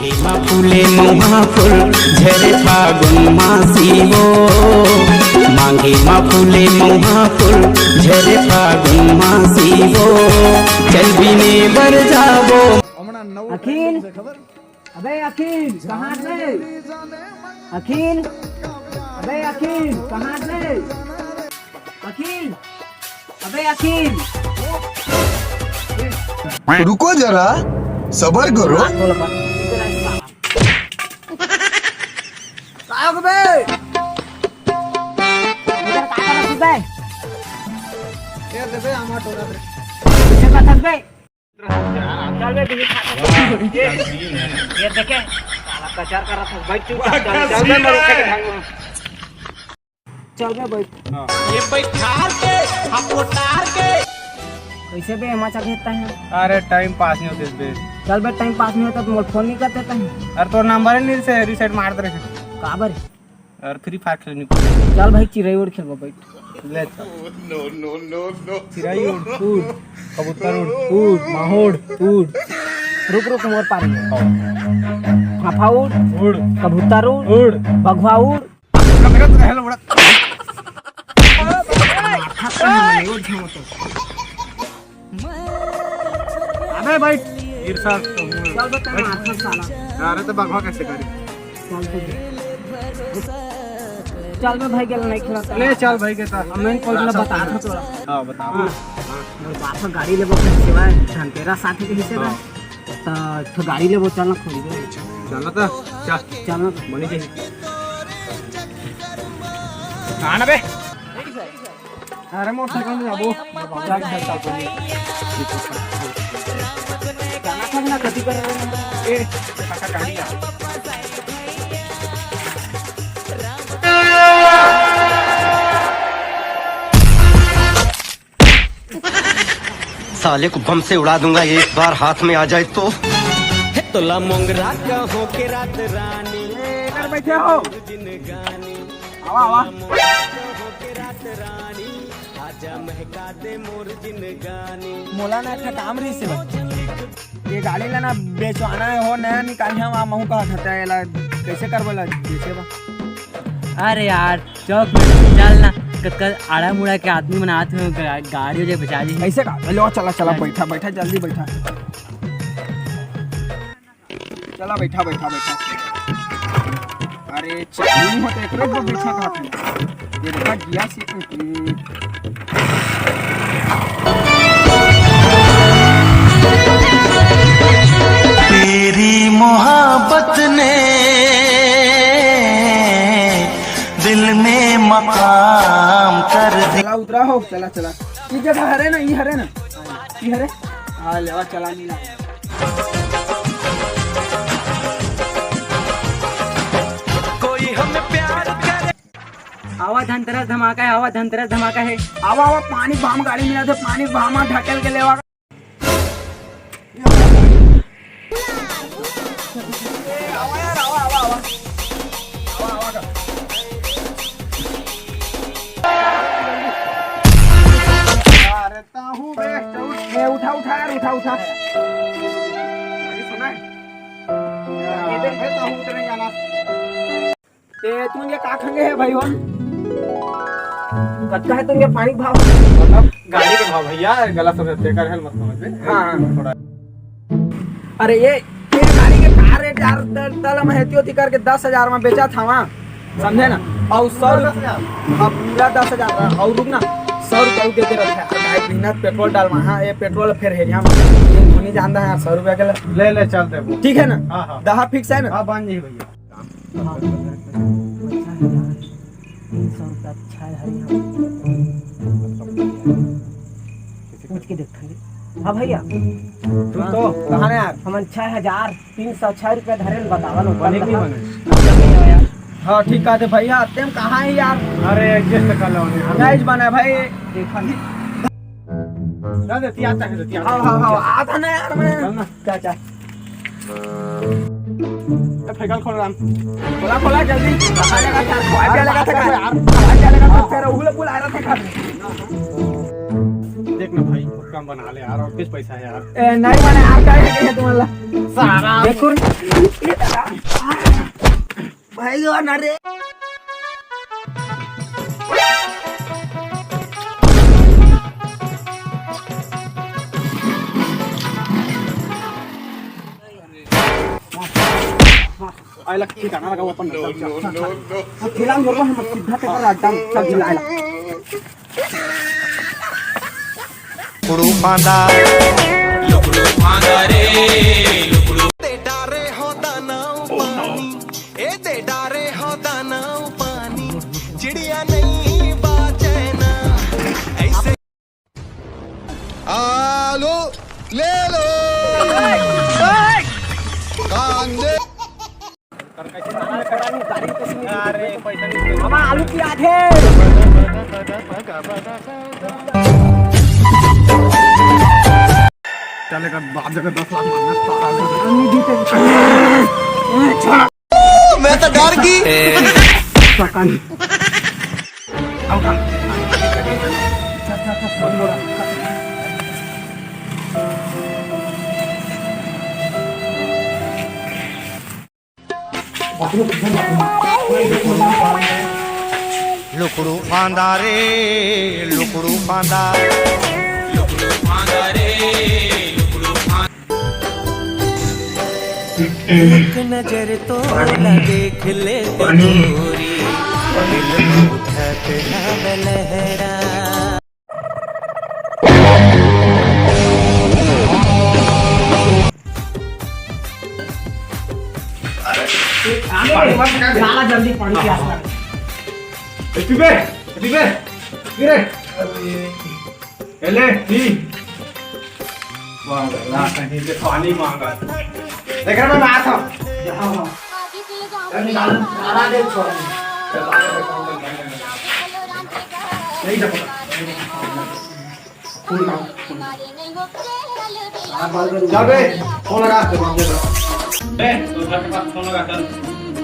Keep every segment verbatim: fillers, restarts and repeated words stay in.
मांगे मा फूले मुहा फूल, झरे फागुन मासी वो। मांगे मा फूले मुहा फूल, झरे फागुन मासी वो। चल बिने बर जाबो। अखिल, अबे अखिल, कहाँ से? अखिल, अबे अखिल, कहाँ से? अखिल, अबे अखिल। रुको जरा, सबर करो। का हो बे? इधर का करत हस बे? ए, दे बे, हमार टोला रे। कैसे करत हस बे? चल बे, बिनी खा। ये, ये देखे, साला कचर कर रहा था। बैठ चुपचाप, चल, चल बे, मर के ढांग में। चल बे, बैठ। हाँ। ये बैठार के, हम उतार के। कैसे बे, एमा चल देता है? अरे, टाइम पास नहीं होते बे। चल बे, टाइम पास नहीं होता तो मोर फोन नहीं कर देता है। अरे, तोर नंबर ही नहीं से, रीसेट मार दे रहे। काबर? और फ्री फायर खेलनी पड़ी। चल भाई, चिरई उड़ खेलबो, बैठ। ले चल। चिरई उड़, उड़, कबूतर उड़, उड़, माहोड़, उड़। रुक, रुक, मोर पारी। फाफा उड़, उड़। कबूतर उड़, उड़। बघवा उड़। अबे भाई, ईर्षा तो हूँ। चल बे, तेरा माथा साला। अरे तो बघवा कैसे करी? चल बे। चल बे भाई, गेल नहीं खिलाता। ले चल भाई के ता। अब मैं कौन सा बता रहा थोड़ा। हाँ, बता। हाँ। मोर बाप का गाड़ी लेबो के सेवा है, धनतेरस आथे के हिस्से का। हाँ। तो, तो गाड़ी लेबो, चल ना खोल दे। चल ना तो, चल। चल ना तो। मनी चाहिए। कहाँ ना बे? अरे मोटरसाइकिल में जाबो। जाना था ना, कथी कर रहे हैं? ए, काका गाड़ी आ। साले को बम से उड़ा दूंगा एक बार हाथ में आ जाए तो। तोला मोंगरा कहो के रात रानी। ए, इधर बैठे हो। आवा, आवा। मोला ना एक ठा काम रहिस हे। ये गाड़ी ला ना बेचवाना हे हो, नया निकाले हँव, महूँ कहत हँव, एला कइसे करबो ला बेचे बर? अरे यार, चौक में चल ना, कतका आड़ा मुड़ा के आदमी मन आत हे, गा-, गाड़ी हो जाए, बचा ली। कइसे का? लो, चला, चला, चल। बैठा, बैठा, जल्दी बैठा। चला, बैठा, बैठा, बैठा। अरे, चालू नहीं होता, एकरे पर बैठा कहाँ पे? ये देखा, गिया से, हम्म। तेरी मोहब्बत ने दिल में मकाम कर दिया। चला, उतरा हो, चला, चला। ये जगह हरे ना, ये हरे ना, ये हरे। हाँ, लेवा, चला, नीला। कोई हमें प्यार करे। आवा धनतेरस धमाका हे, आवा धनतेरस धमाका हे। आवा, आवा, पानी भाम गाड़ी मिला थे, पानी भामा ढकेल के लेवा। आवा यार, आवा, आवा, आवा। आवा, आवा। अरे ताहू बे, ए, उठा, उठा यार, उठा, उठा। अरे सुना है? ये देख, ताहू उतरे गाना। ए, तुमन ये का खंगे हे भाई हो? कतका हे तुमन के पानी के भाव? मतलब गाड़ी के भाव भैया, गलत समझत हे, तेकर हेल मत समझ में। हाँ, हाँ। थोड़ा। अरे ये, ये गाड़ी के का रेट यार, त-, तला में हेती होती करके दस हजार में बेचा था वहाँ, समझे ना? और सौ रुपया, हाँ, पूरा दस हजार का, और रुक ना, सौ रुपया दे दे रहा है। अरे भाई, बिना पेट्रोल डालवा, हाँ, ये पेट्रोल फिर हेरिया में, ये तो नहीं जानता है यार, सौ रुपया के ले। ले, ले, चल दे वो। ठीक है ना? हाँ, हाँ। दहा फिक्स है ना? हाँ, बांध जी भैया। हाँ, पचास हजार, तीन सौ रुपया, छः हजार यहाँ। पूछ के देखते हैं। हाँ भैया। तुम तो कहाँ ना यार? हमन छः हजार तीन सौ छः रुपया धरे ल, बतावा लो, बने कि नहीं बने? हाँ, ठीक कहते भैया, तेम कहाँ है यार? अरे, एडजस्ट कर लो, नहीं। नहीं बना भाई। देखा नहीं। ना देती आता है, देती आता हाँ, है। हाँ, हाँ, आता ना यार, मैं। चल ना। चाचा। ए, फेकल खोल राम। खोला, खोला, जल्दी। खवा लेगा था, खवा लेगा था, यार। खवा लेगा था, तेरा उहले बुला रहा था। देख ना भाई, खुद काम बना ले यार, और कुछ पैसा है यार। ए, नहीं बने यार, क्या है तुम्हारा? सारा देखो भाई, ना रे। आइला ठिकाना लगा अपन। No, no, no, no। अब फिलहाल हम सीधा तक अड्डा चल दिला आइला। कुड़ू पांदा। लुकड़ू पांदा रे, लुकड़ू। दे डारे हो दाना पानी, ए दे डारे हो दाना पानी, चिड़िया नहीं बाजे ना ऐसे। आलू ले लो। कांदे। अरे, पैसा नहीं। बाबा, आलू प्याज है। चलेगा, बाप जगह दस लाख मांगना, साला। मैं तो डर गई। पता नहीं। लुकड़ू पांदा रे, लुकड़ू पांदा। एक नजर तो ना देख ले गोरी, दिल में उठत हवे लहरा। साला जल्दी पानी प्यास लगा। ए, पीबे, पीबे, पी रे। ए ले, पी। वाह, वाह, कहीं से पानी मांगा। देख रहा मैं, मैं आता हूँ। हाँ, हाँ। चल, निकाल, निकाल दे, छोड़। नहीं, देखो। फोन लगा, फोन लगा। चल बे, फोन लगा, जवाब दे दो। बे, तो घर के पास फोन लगा, चल।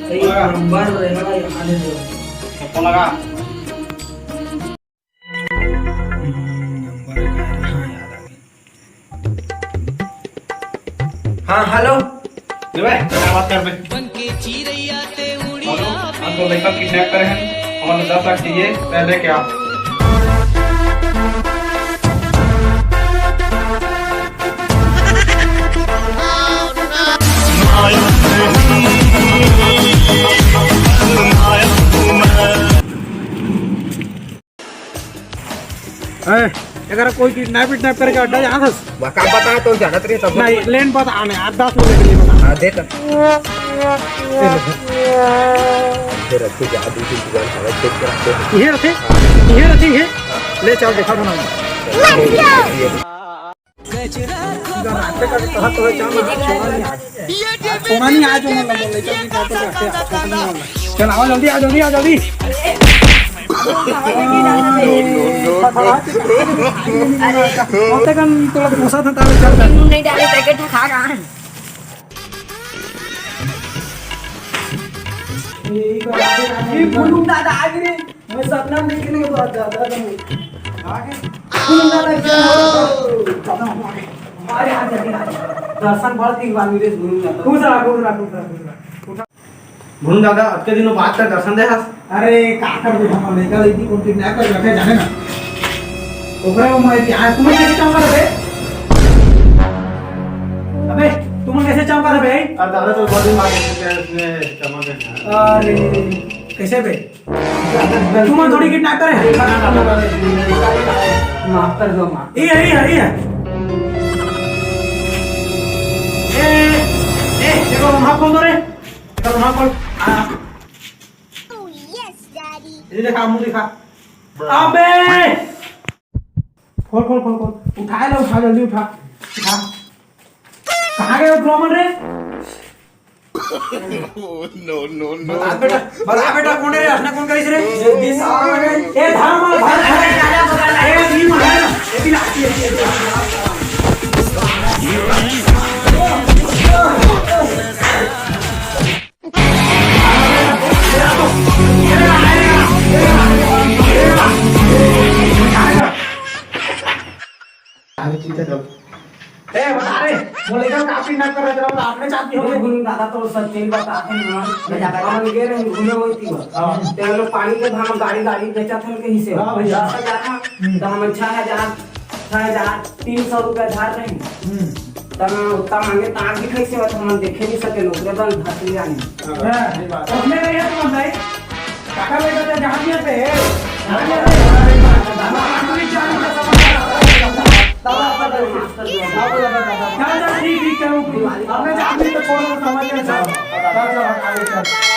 सही फोन लगा। नंबर रहेगा, यहाँ ले लो। तो फोन लगा। हम्म, नंबर का है, हाँ, याद आ गया। हाँ, हेलो। ले बे, क्या बात कर बे? हेलो, हम तो लड़का किडनैप करे हैं, हमारे दस लाख चाहिए, पहले क्या? ए, अगर कोई किडनैप विडनैप करके अड्डा यहाँ से मैं काम बता तो जानत रही सब। नहीं, लेन बता आने, आठ दस मिनट के लिए बता। हाँ, दे तो। फिर अच्छे जा, दो तीन दुकान सारा चेक कराते हैं। ये रखे? हाँ। ये रखे, ये? ले चल, देखा बना। ये, ये। इधर आते का कहा तो है, क्या ना, सोना नहीं आया। सोना नहीं आया, जो मन लगा, लेकर भी जाते रहते हैं, सोना नहीं आया। चल, आओ जल्दी, आओ जल्दी, आओ जल्दी। कम से कम थोड़ा घुसा था, ताले चल। नहीं डाले, पैकेट खा रहा है। ये गुरु दादा आ गए। मैं सपना में देखे नहीं, बहुत ज्यादा था मैं। आ गए? गुरु दादा क्या? हमारे यहाँ चले आ। दर्शन बड़ दिन बाद मिले गुरु दादा। खुश रहा, खुश रहा, खुश रहा, खुश रहा। गुरु दादा, अतके दिनों बाद का दर्शन दे हस। अरे, का कर दे हम, लइका लइकी को किडनैप कर रखे, जाने ना। ओकरे वो मैं क्या, तुम्हें कैसे चमका था बे? अबे, तुमने कैसे चमका था बे? अरे दादा, तो बॉडी मार के उसने चमक गया। अरे, कैसे बे? तुमन थोड़ी किडनैप करे हैं। माफ कर दो, माफ। ये है, ये है, ये है। ए, ए, देखो, वहाँ खोल दो रे। देखो, वहाँ खोल। हाँ। Oh, yes, Daddy। ये देखा, मुंह दिखा। अबे! खोल, खोल, खोल, खोल। उठा ले, उठा, जल्दी उठा। उठा। कहाँ गए वो ब्राह्मण रे? No, no, no। बता बेटा, बता बेटा, कौन है रे? असना कौन करिस रे? जल्दी से आओ रे। ए, धर्म, धर्म, ए, भीम है ना? ए, भी लाठी है, ये, ये। बता रे, बोले का काफी ना कर रहा, आपने चाबी हो गई। गुरु दादा तो सच्ची बताते हैं ना, मैं जाता हमन गे रहे घूमे होती बा। हाँ। ते हम लोग पानी के भाव गाड़ी, गाड़ी बेचत हन कहीं से। हाँ भैया। दस हजार था, हम्म। तो हम छह हजार, छह हजार तीन सौ रुपया धार रहे। हम्म। तब उतना मांगे, तार भी कैसे होता, हम देखे नहीं सके, लोग रे बंद धर लिया नहीं। हाँ, सही बात। उसमें नहीं है तुम्हारा भाई। काका बेटा तो जहाँ भी आते हैं, जहाँ भी आते हैं। चल, चल, ठीक, ठीक, चलो। आपने जहाँ भी तो छोड़ दो, समझ गए सब। चल, चल, आगे चल।